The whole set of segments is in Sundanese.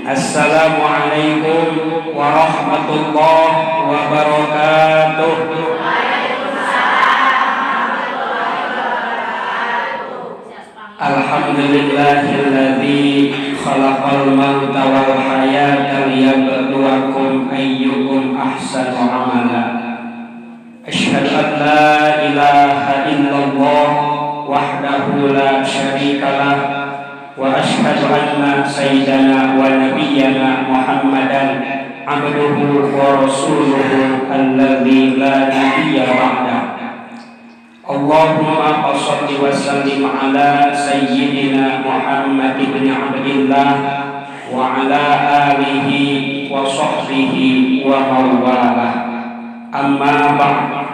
Assalamualaikum warahmatullahi wabarakatuh. Alhamdulillahilladzi khalaqal mauta wal hayata liyabluwakum ayyukum ahsanu amala. Asyhadu an la ilaha illallah wahdahu la syarikalah wa asyhadu anna sayyidana wa nabiyyana Muhammadan abduhu wa rasuluhu alladzi la nabiyya ba'dah. Allahumma shalli wa sallim ala sayyidina Muhammad ibn Abdillah wa ala alihi wa sahbihi wa mawalah. Amma ba'd.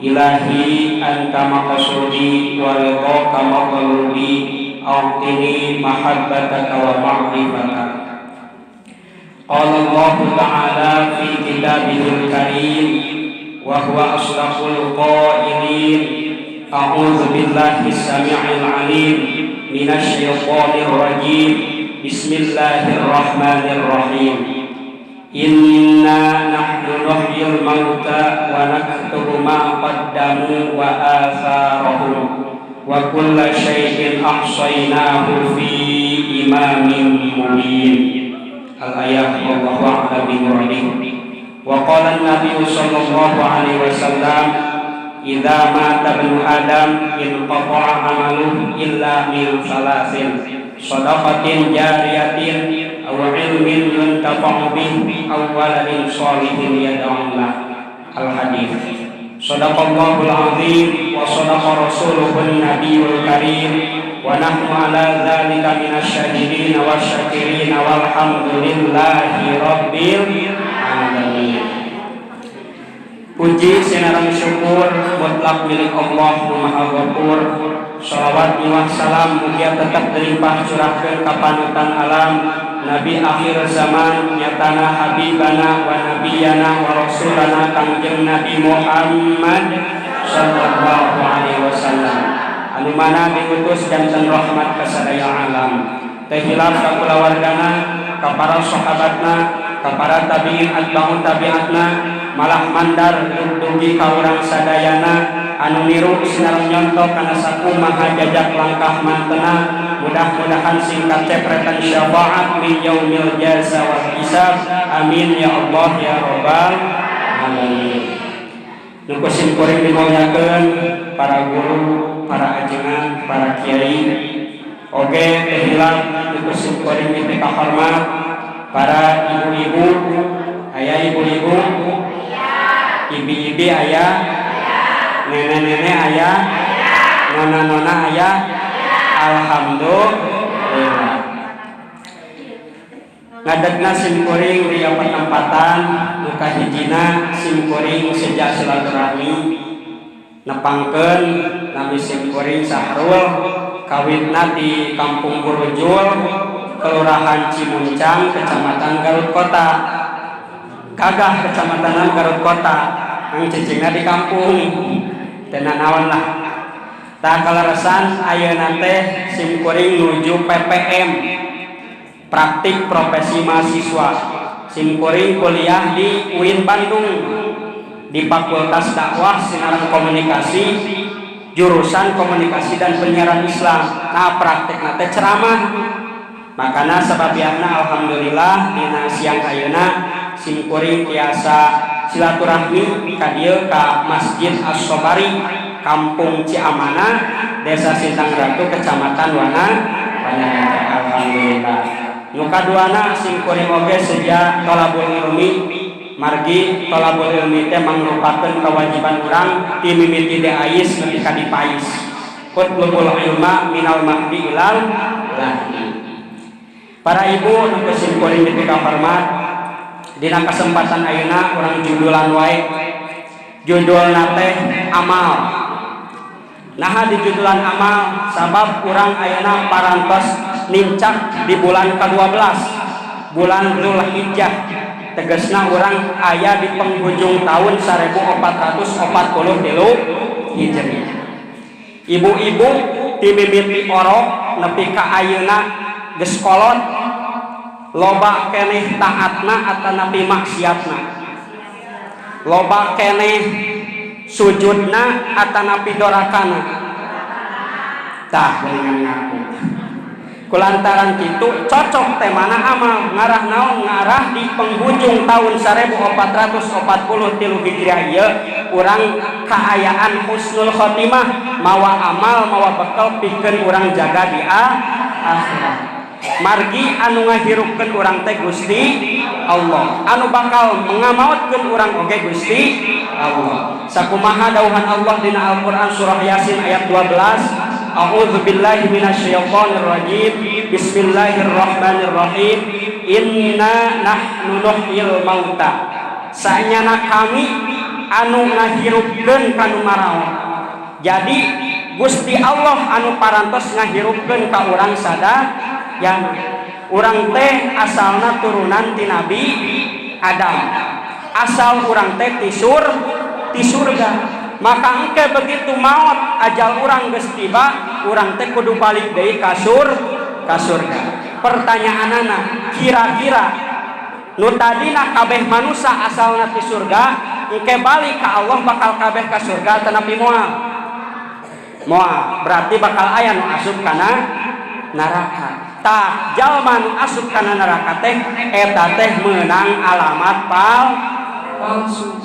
Ilahi anta maqsudi wa ridhaka maqlubi, a'tini mahabbataka wa ma'rifatak. Qala Allah ta'ala fi kitabihil karim wa huwa asdaqul qailin. A'udzu billahi samii'il 'aliim minasy syaithanir rajim. Bismillahirrahmanirrahim. Inna nahnu nuhyil mauta wa naktubu ma qaddamu wa atharahum wa kulla syai'in ahsaynahu fi imamin mubin. Al-ayat wallahu a'lam bimuradihi. Wa qala an-nabiy sallallahu alaihi wasallam, idza mata ibnu adam inqata'a 'amaluhu illa min salasin, shadaqatin jariyatin aw ilmin yuntafa'u bihi aw waladin sholihin yad'u lah. Al hadis. Shadaqallahul azim wa shadaqa rasuluhun nabiyul karim wa nahnu ala dzalika minasy syahidin wasyakirin walhamdulillahi rabbil alamin. Puji sinareng syukur mutlak milik Allah Maha Ghafur. Shalawat miwah salam mugia tetap dilimpah curahkeun ka panutan alam Nabi akhir zaman, nyatana habibana wa nabiyana wa rasulana Kangjeng Nabi Muhammad sallallahu alaihi wasallam, anu mana diutus janten rahmat ka sadaya alam. Teu hilap ka kulawargana, ka para sahabatna, ka para tabiin atba'ut tabiatna, malah mandar dugi ka urang sadayana anu niru sinareng nyonto kana sakumaha jajak langkah mantena. Mudah-mudahan singkat cepretan syafaat min yaumil jaza wal hisab. Amin ya Allah ya rabbal alamin. Nu ku sim kuring dimuliakeun para guru, para ajengan, para kiai. Oge teu hilap nu ku sim kuring dipikahormat para ibu-ibu. Aya ibu-ibu, ibi-ibi aya, nenek-nenek aya, nona-nona aya. Alhamdulillah. Ngadegna sim kuring di pertempatan nu kahijina, sim kuring sejak silaturahmi nepangkeun nami sim kuring Sahrul, kawitna di Kampung Burujul, Kelurahan Cimuncang, Kecamatan Garut Kota. Gagah kecamatan Garut Kota, ang cicingna di kampung teu naon lah. Tah, kaleresan ayeuna teh sim kuring nuju PPM, praktik profesi mahasiswa. Sim kuring kuliah di UIN Bandung di Fakultas Dakwah Sinareng Komunikasi, jurusan Komunikasi dan Penyiaran Islam. Nah, praktek teh ceramah. Makana sababiahna, alhamdulillah dina siang ayeuna sim kuring tiasa silaturahmi ka dieu, ka Masjid As-Sobari, Kampung Ciamana, Desa Sindang Ratu, Kecamatan Wana Wanaraja. Alhamdulillah. Nu kaduana, sim kuring oge sejak tolabul ilmi, margi tolabul ilmi teh mangrupakeun kewajiban urang ti mimiti diais nepi ka dipais. Utlubul ilma minal mahdi ilal lahdi. Para ibu nu ku sim kuring dipikahormat, dina kesempatan ayeuna urang judulan wae, judulna teh amal. Nah, di judulan amal sabab urang ayeuna parantos nincak di bulan ke-12, bulan Zulhijjah, tegasna urang aya di penghujung tahun 1443 Hijriah. Ibu-ibu, timimiti orok nepi ka ayeuna geus kolot. Loba keneh taatna atanapi maksiatna? Loba keneh sujudna atanapi dorakana? Tah, dengan ngaku. Kulantaran itu cocok temana amal ngarah naon? Ngarah di penghujung tahun 1443 Hijriah ieu urang kaayaan husnul khotimah, mawa amal, mawa bekal pikeun urang jaga di akhirat. Margi anu ngahirupkeun urang teh Gusti Allah, anu bakal ngamaotkeun urang oge Gusti Allah. Sakumaha dawuhan Allah dina Al-Qur'an surah Yasin ayat 12. A'udzu billahi minasyaitonir rajim. Bismillahirrahmanirrahim. Inna nahnu nuhyil mauta. Saenyana kami anu ngahirupkeun kanu maraot. Jadi Gusti Allah anu parantos ngahirupkeun ka urang sadayana. Urang teh asalna turunan ti Nabi Adam. Asal urang teh ti surga. Maka engke begitu maut, ajal urang geus tiba, urang teh kudu balik deui ka surga. Pertanyaanana, kira-kira nu tadina kabeh manusia asalna ti surga, engke balik ka Allah bakal kabeh ka surga tetapi moal? Moal. Berarti bakal aya nu asup kana neraka. Tah, jalma nu asup kana neraka teh eta teh meunang alamat palsu.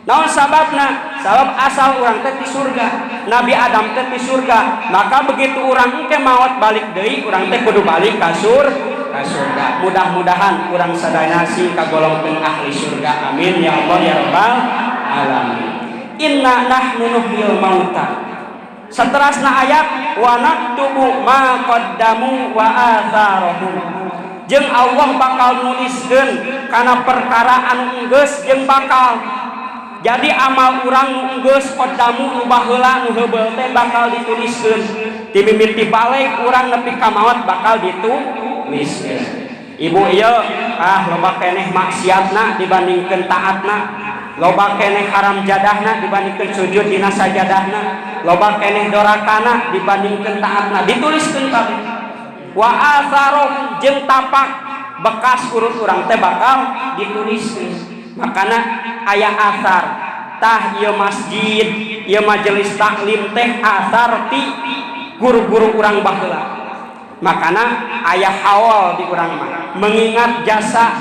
Naon sababna? Sabab asal urang teh di surga. Nabi Adam teh di surga. Maka begitu urang engke maot balik deui, urang teh kudu balik ka surga. Mudah-mudahan urang sadayana sing kagolongkeun ahli surga. Amin ya Allah ya rabbal alamin. Inna nahnu nuhyil mauta. Seterusna ayat, wa naktubu ma qaddamu wa atharahum. Jeung Allah bakal nuliskeun kana perkara anu enggeus jeung bakal. Jadi amal urang nu enggeus, qaddamu, nu baheula, nu heubeul teh bakal dituliskeun. Ti mimiti baleg urang nepi ka maot bakal dituliskeun. Ibu ieu ah, loba keneh maksiatna dibandingkeun taatna, loba keneh haram jadahna dibandingkeun sujud dina sajadahna, loba keneh dorakana dibandingkeun taatna, dituliskeun kabeh. Wa atharohum, jeung tapak bekas urut urang teh bakal dituliskeun. Makana aya asar. Tah, ieu masjid, ieu majelis taklim teh asar ti guru-guru urang baheula. Makana aya haul di urang mah, mengingat jasa,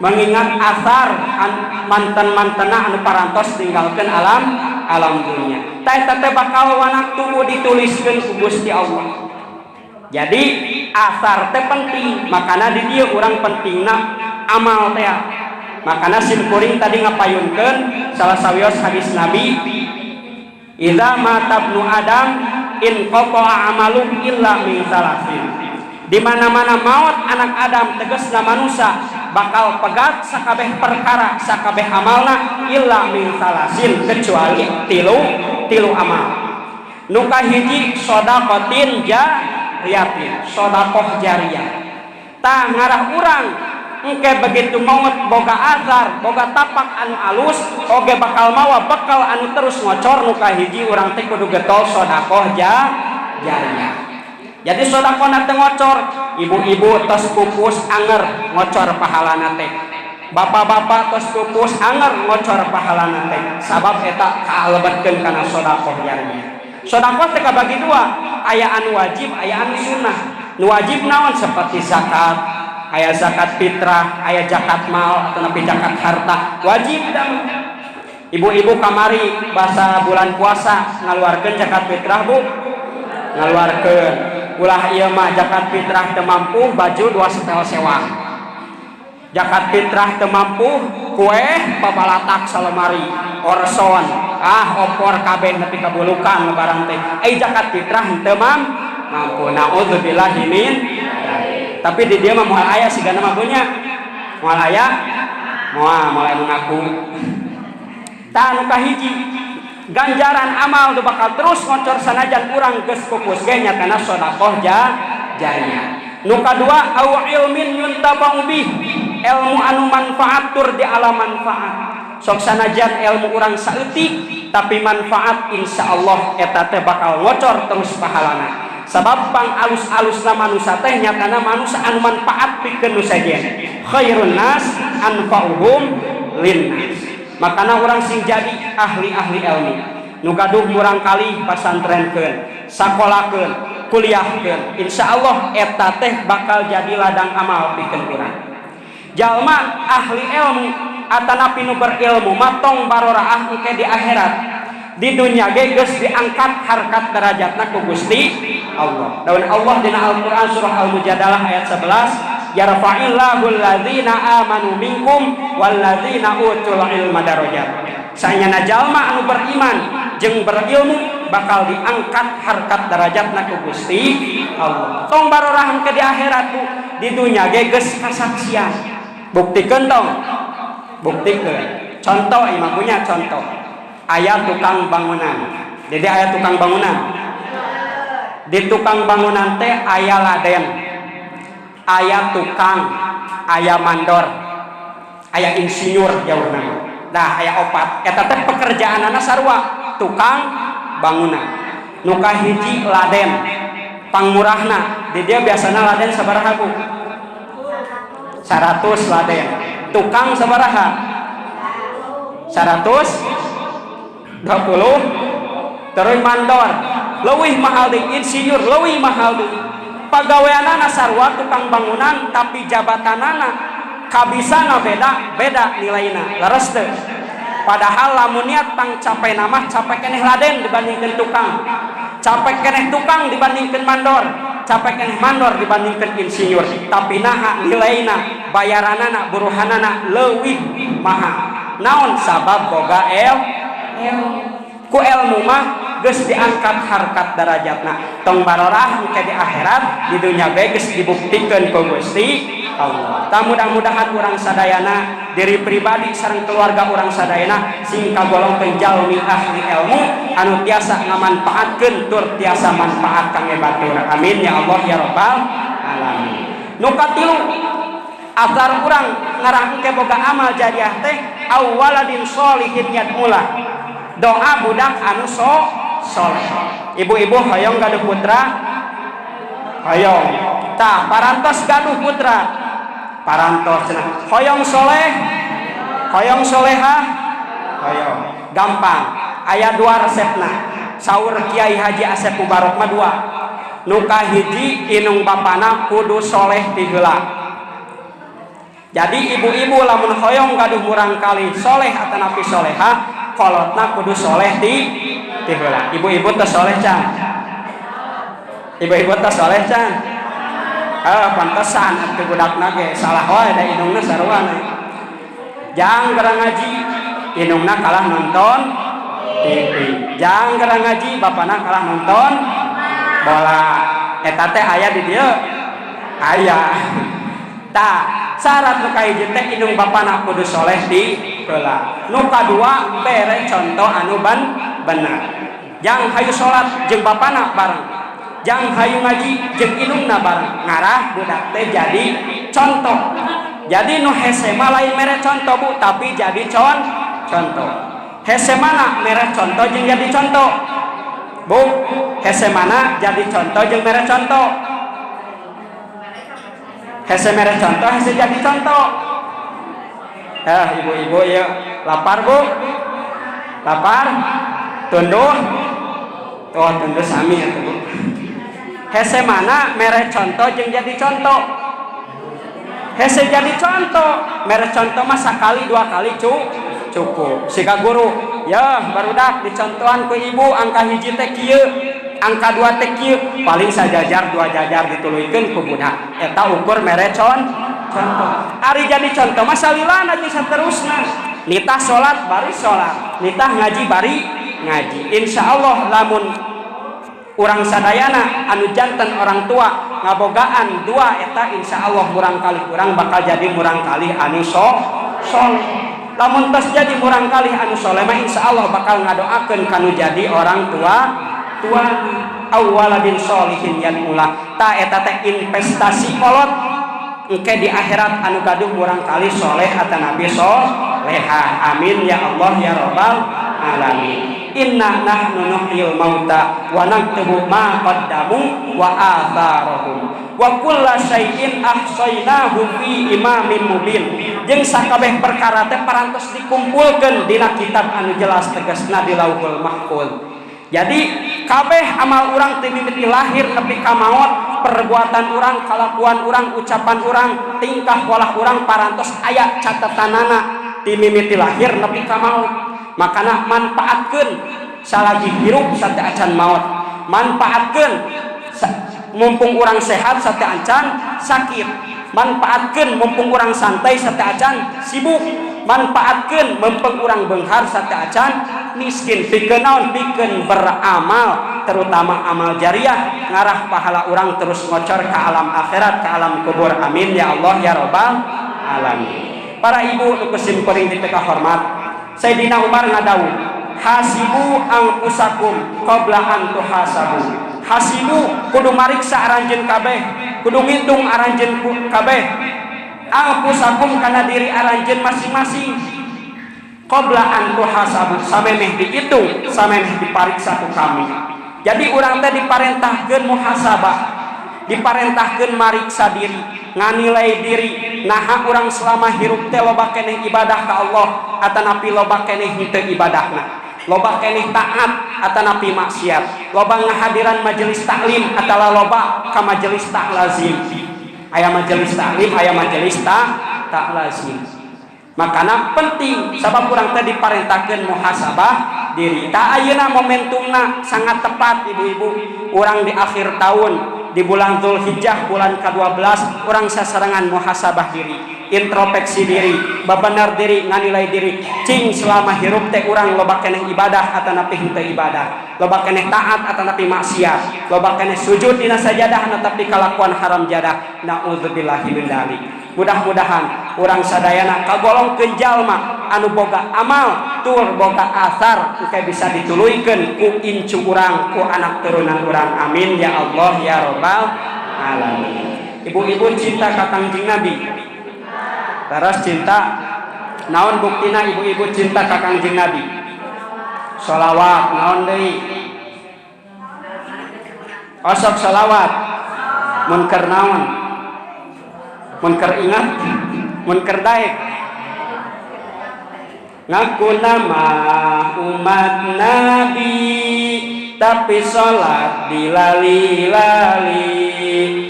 mengingat asar mantan-mantena anu parantos tinggalkeun alam alam dunia. Tah, eta teh bakal wa naktubu, dituliskeun ku Gusti Allah. Jadi asar teh penting. Makana di dieu urang pentingna amal teh. Makana simkuring tadi ngapayunkeun salah sawios hadis Nabi, idza mata ibnu adam inqata'a amaluhu illa min salasin. Di mana-mana maut anak Adam, tegasna manusia bakal pegat sakabeh perkara, sakabeh amalna, illa min salasin, kecuali tilu tilu amal. Nu kahiji, shodaqotin jariyatin, sodakoh jariah. Tah, ngarah urang engke begitu maut boga asar, boga tapak anu alus oge bakal mawa bekal anu terus ngocor. Nu kahiji, urang teh kudu getol sodakoh jariah. Jadi sodakoh teh ngocor. Ibu-ibu tos pupus anger ngocor pahalana teh, bapak-bapak tos pupus anger ngocor pahalana teh, sabab eta kaalebetkeun kana sodakoh jariah. Sodakoh teh kabagi dua, aya anu wajib, aya anu sunnah. Nu wajib naon? Seperti zakat, aya zakat fitrah, aya zakat mal atau napi zakat harta, wajib dah. Ibu-ibu kamari bahasa bulan puasa ngaluarkeun zakat fitrah, Bu? Ngaluarkeun. Ulah ieu mah, zakat fitrah teu mampu, baju dua setel sewang. Zakat fitrah teu mampu, kue babalatak salemari, orson, ah, opor kabeh nepi ka bulukan lebaran teh. Eh, zakat fitrah teu mampu, naudzubillahi min. Tapi di dia mah moal aya sigana mah punya, moal aya, moal moal anu ngaku. Tah, anu kahiji, ganjaran amal nu bakal terus ngocor sanajan urang geus pupus ge nyatana sedekah jariah. Nu kadua, au ilmin yuntafa'u bih, ilmu anu manfaat tur di alam manfaat. Sok sanajan ilmu urang saeutik tapi manfaat, insyaallah eta teh bakal ngocor terus pahalana. Sabab pang alus-alusna manusia teh nyatana manusia anu manfaat pikeun nu sejen. Khairun nas anfa'uhum linnas. Makana urang sing jadi ahli-ahli ilmu. Nu gaduh murangkalih pasantrenkeun, sakolakeun, kuliahkeun. Insya Allah eta teh bakal jadi ladang amal pikeun urang. Jalma ahli ilmu atanapi nu berilmu mah tong baroraah engke di akhirat. Di dunia ge geus diangkat harkat derajatna ku Gusti Allah. Daun Allah dina Al-Qur'an surah Al-Mujadalah ayat 11, yarfa'illahu alladzina amanu minkum walladzina utul ilma darajat. Saenyana jalma anu beriman jeung berilmu bakal diangkat harkat derajatna ku Gusti Allah. Tong barorahan ke di akhirat, Bu, di dunia ge geus kasaksian. Buktikeun tong. Buktikeun. Contoh imah punya contoh. Aya tukang bangunan. Jadi aya tukang bangunan. Di tukang bangunan teh aya laden, aya tukang, aya mandor, aya insinyur jauh nama. Nah, aya opat. Eta teh pekerjaanana sarua, tukang bangunan. Nu kahiji laden, pangmurahna. Di dia biasana laden sabaraha, Bu? 100 laden. Tukang sabaraha? 120. Terus mandor leuwih mahal deui, insinyur leuwih mahal deui. Pagaweanana sarua tukang bangunan, tapi jabatanana kabisana beda beda nilaina. Leres teu? Padahal lamun niat pang capek nama, capek keneh laden dibandingkan tukang, capek keneh tukang dibandingkan mandor, capek keneh mandor dibandingkan insinyur, tapi naha nilaina, bayaranana, buruhanana leuwih mahal? Naon sabab? Boga el ku ilmu mah geus diangkat harkat darajatna. Tong barorah engke di akhirat, di dunia bae geus dibuktikeun ku Gusti Allah. Tah, mudah-mudahan urang sadayana, diri pribadi sareng keluarga urang sadayana, sing kagolongkeun jalmi ahli ilmu anu tiasa ngamanfaatkeun tur tiasa manfaat kangge batur. Amin ya Allah ya rabbal alamin. Nu katilu, asar urang ngarah engke boga amal jariah teh aw waladin sholihin yad'ulah, doa budak anu soleh. Ibu-ibu hoyong gaduh putra? Hoyong. Tah, parantos gaduh putra? Parantos cenah. Hoyong soleh? Hoyong solehah? Hoyong. Gampang, aya dua resepna. Saur Kiai Haji Asep Mubarok mah dua. Nu kahiji, inung bapana kudu soleh ti heula. Jadi ibu-ibu lamun hoyong gaduh murangkalih soleh atanapi solehah, kolotna kudu soleh ti heula. Ibu-ibu teh soleh can? Ibu-ibu teh soleh can? Ah, pantesan atuh budakna ge salah wae, da indungna sarua. Jang geura ngaji, indungna kalah nonton TV. Jang geura ngaji, bapana kalah nonton bola. Eta teh aya di dieu? Aya. Tah, syarat nu kahiji teh indung bapana kudu soleh ti heula. Nu kadua, bere contoh anu benar. Jang hayu salat jeung bapana bareng, jang hayu ngaji jeung indungna bareng, ngarah budak teh jadi contoh. Jadi nu hese mah lain mere contoh, Bu, tapi jadi contoh. Hese mana mere contoh jeung jadi contoh, Bu? Hese mana jadi contoh jeung mere contoh? Hese mere contoh, hese jadi contoh? Eh, ibu-ibu ya, lapar, Bu? Lapar? Tunduh? Oh, tunduh sami atuh, Bu. Hese mana mere contoh jeung jadi contoh? Hese jadi contoh. Mere contoh mah sakali dua kali cukup. Siga guru ya, barudak dicontohan ku ibu, angka hiji teh kieu, angka dua teh kieu, paling sajajar dua jajar dituluykeun ku budak, eta ukur mere contoh. Ari jadi contoh mah salilana jeung saterusna, nitah salat bari salat, nitah ngaji bari ngaji. Insya Allah lamun urang sadayana anu janten orang tua ngabogaan dua eta, insya Allah murangkalih urang bakal jadi murangkalih anu soleh. Lamun tos jadi murangkalih anu soleh mah, insya Allah bakal ngadoakeun kanu jadi orang tua tua. Aw waladin solihin yad'ulah. Ta eta teh investasi kolot engke di akhirat anu gaduh murangkalih soleh atanapi soleha. Amin ya Allah ya robbal alamin. Inna nahnu nuhyil mauta wa naktubu ma qaddamu wa atharahum wa kulla syai'in ahsaynahu fi imamin mubin. Jeung sakabeh perkara teh parantos dikumpulkeun dina kitab anu jelas tegasna di Lauhul Mahfuz. Jadi kabeh amal urang ti mimiti lahir nepi ka maot, perbuatan urang, kalakuan urang, ucapan urang, tingkah polah urang parantos aya catatanana ti mimiti lahir nepi ka maot. Makana manfaatkeun salagi hirup sateuacan maot, manfaatkeun mumpung urang sehat sateuacan sakit, manfaatkeun mumpung urang santai sateuacan sibuk, manfaatkeun mumpung urang beunghar sateuacan miskin. Pikeun naon? Pikeun beramal, terutama amal jariah, ngarah pahala urang terus ngocor ke alam akhirat, ke alam kubur. Amin ya Allah ya robbal alamin. Para ibu nu ku sim kuring dipikahormat, Sayyidina Umar ngadawuh, hasibu anfusakum qabla an tuhasabu. Hasibu, kudu mariksa aranjeun kabeh, kudu ngitung aranjeun kabeh, anfusakum, kana diri aranjeun masing-masing, qabla an tuhasabu, samemeh dihitung, samemeh dipariksa ku kami. Jadi urang teh diparentahkeun muhasabah, diparentahkeun mariksa diri, nganilai diri. Naha urang selama hirup teh loba keneh ibadah ka Allah atanapi loba keneh henteu ibadahna, loba keneh taat atanapi maksiat, loba ngahadiran majelis taklim atawa loba ka majelis tak lazim? Aya majelis taklim, aya majelis tak lazim. Makana penting, sabab urang teh diparentahkeun muhasabah diri. Tah, ayeuna momentumna sangat tepat, ibu-ibu. Urang di akhir tahun, di bulan Zulhijjah, bulan ke-12, urang sasarengan muhasabah diri, introspeksi diri, babanar diri, nganilai diri. Cing, selama hirup teh urang loba keneh ibadah atanapi henteu ibadah, loba keneh taat atanapi maksiat, loba keneh sujud dina sajadah tapi kalakuan haram jadah, naudzubillahi min dzalik. Mudah-mudahan urang sadayana kagolongkeun jalma anu boga amal tur boga asar, engke bisa dituluykeun ku incu urang, ku anak turunan urang. Amin ya Allah ya robbal alamin. Ibu-ibu cinta ka Kangjeng Nabi? Terus cinta. Naon buktina ibu-ibu cinta ka Kangjeng Nabi? Sholawat. Naon deui? Osok sholawat mun keur naon? Mun keur ingat, mun keur daek ngaku nama umat Nabi, tapi sholat dilali-lali.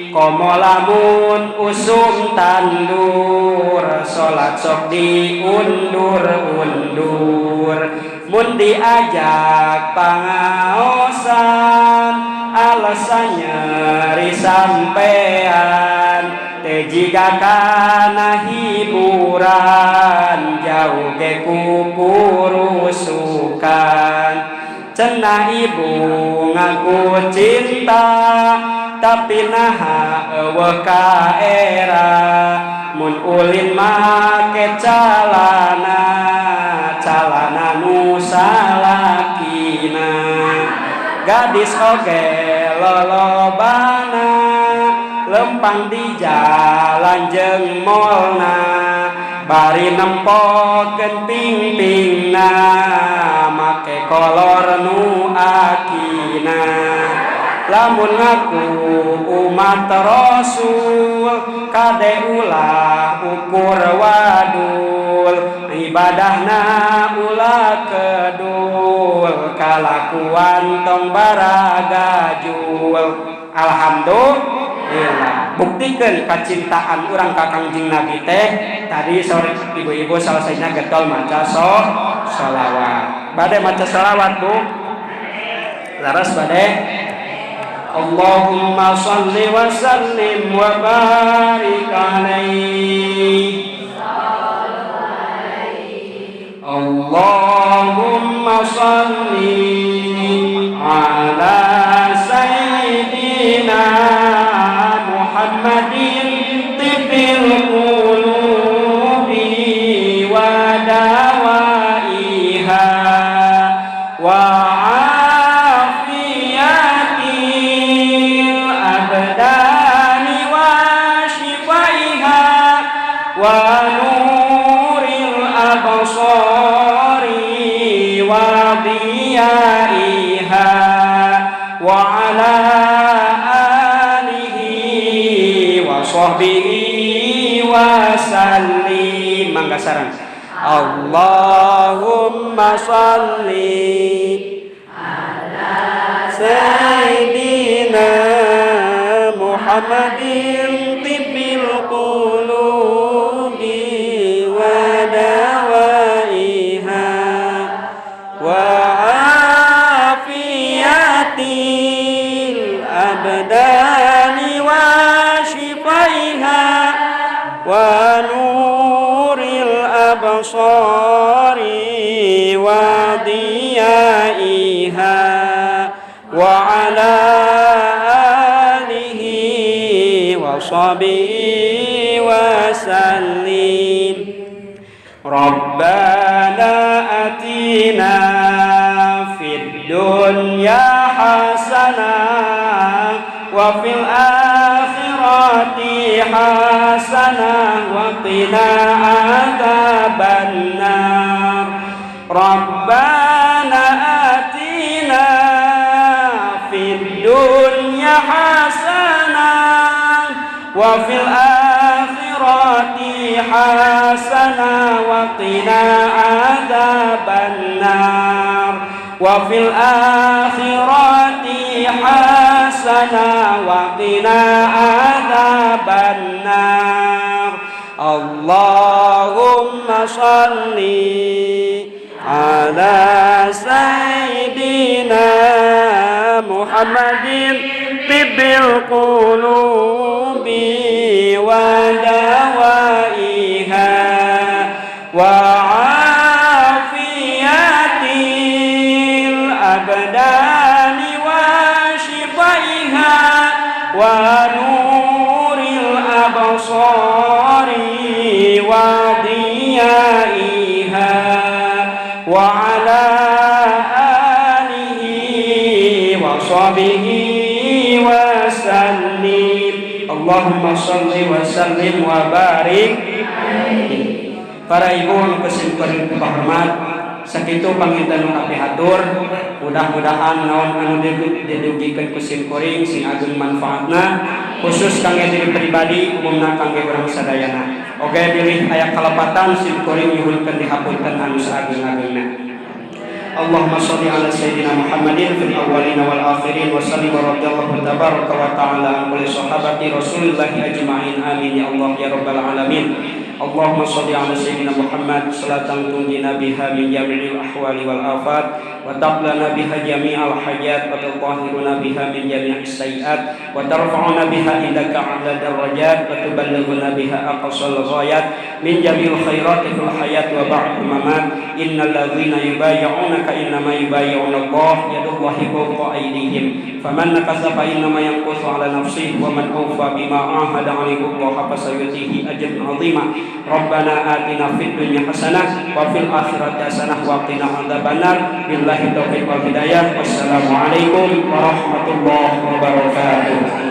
Komo lamun usum tandur, sholat sok diundur-undur. Mun diajak pangaosan, alasan nyeri sampean teh jiga kana hiburan, jauh ge kukurusukan. Cenah ibu ngaku cinta, tapi naha euweuh kaera mun ulin make calana, calana nu salakina? Gadis oge lolobana lempang di jalan jeung molna, bari nempokeun pingpingna make kolor nu akina. Lamun ngaku umat Rasul, kade ulah ukur wadul, ibadahna ulah kedul, kalakuan tong baragajul. Alhamdulillah, buktikan kecintaan urang ka Kangjeng Nabi teh. Tadi sore ibu-ibu selesainya getol maca sholawat. Bade maca sholawat, Bu? Laras bade. Allahumma salli wa sallim wa barik alaihi. Allahumma salli ala sayyidina Muhammadin tibbil qulubi wa dawaiha wa afiyatil abdani wa shifaiha wa nuril absari wa diyaiha. وضيائها وعلى آله وصحبه وسلم. Mangga sareng. اللهم صل على سيدنا محمد طب القلوب ودوائها وعافية الأبدان وشفائها ونور الأبصار وضيائها وعلى آله وصحبه وسلم. ربنا آتنا في الدنيا حسنة وفي الآخرة حسنة وقنا عذاب النار. ربنا آتنا في الدنيا حسنة وفي الآخرة حسنة وقنا عذاب النار. وفي الآخرة حسنة وقنا عذاب النار. اللهم صل على سيدنا محمد طب القلوب ودوائها وعافية الأبدان وشفائها ونور الأبصار وضيائها وعلى آله وصحبه وسلم. اللهم صل وسلم وبارك. Para ibu nu ku sim kuring hormat, sakitu panginten nu kapihatur. Mudah-mudahan naon anu didugikeun ku sim kuring sing agung manfaatna, khusus kangge diri pribadi, umumna kangge urang sadayana. Oke, bilih aya kalepatan, sim kuring nyuhunkeun dihapunten anu saageng-agengna. اللهم صل على سيدنا محمد في الأولين والآخرين وسلم ورضي الله تبارك وتعالى عن كل صحابة رسول الله أجمعين. آمين يا الله يا رب العالمين. اللهم صل على سيدنا محمد صلاة تنجينا بها من جميع الأحوال والآفات وتقضي لنا بها جميع الحاجات وتطهرنا بها من جميع السيئات وترفعنا بها عندك أعلى الدرجات وتبلغنا بها أقصى الغايات من جميع الخيرات في الحياة وبعد الممات. إن الذين يبايعونك إنما يبايعون الله يد الله فوق أيديهم فمن نكث فإنما ينكث على نفسه ومن أوفى بما عاهد عليه الله فسيؤتيه أجرا عظيما. ربنا آتنا في الدنيا حسنة وفي الآخرة حسنة وقنا عذاب النار. بالله التوفيق والهداية. والسلام عليكم ورحمة الله وبركاته.